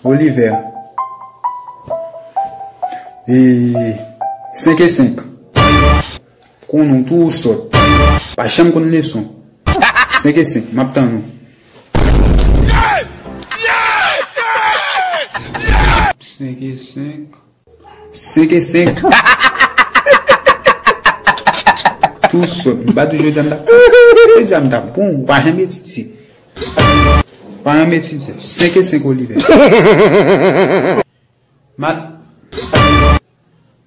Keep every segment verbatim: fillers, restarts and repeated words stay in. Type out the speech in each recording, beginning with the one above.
Oliver. E, senk e senk. Konnen w tou ou sòt. Pa janm konn leson. Senk e senk, m ap tann ou. Senk e senk. Senk e senk. Tou sòt. M pa toujou di a m ta. Jodi a m ta bon, ou pa janm etidye. Pa janm etidye. Senk e senk, Oliver. Ma-,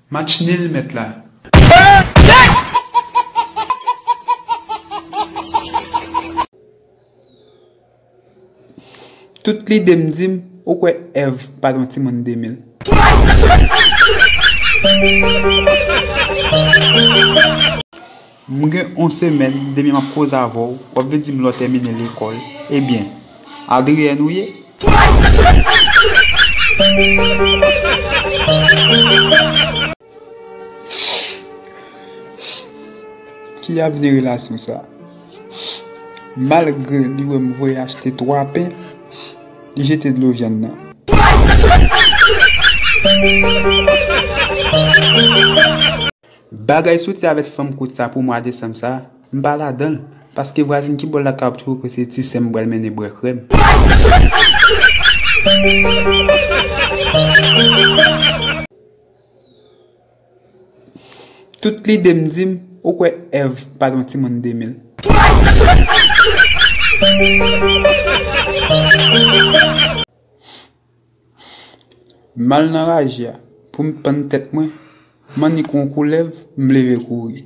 match nil mèt la. Tout lide m di m, ou kwè Èv pa t yon timoun de mil? M gen yon semèn depi m ap koze avè w, w ap vin di m lè w tèmine lekòl. Ebyen, Adrienne ou ye? Ki avni relasyon sa? Malgre li wè m voye achte twa pen, li jete dlo vyann nan. Bagay soti avèk fanm kout sa pou mwa desanm sa, m pa ladan l, paske vwazin ki bò lakay ap toujou panse ti sè m pral mennen bwè krèm. Tout lide m di m, ou kwè Èv pa t yon timoun de mil? M al nan raje a, pou m pann tèt mwen, m annik yon koulèv, m leve kouri.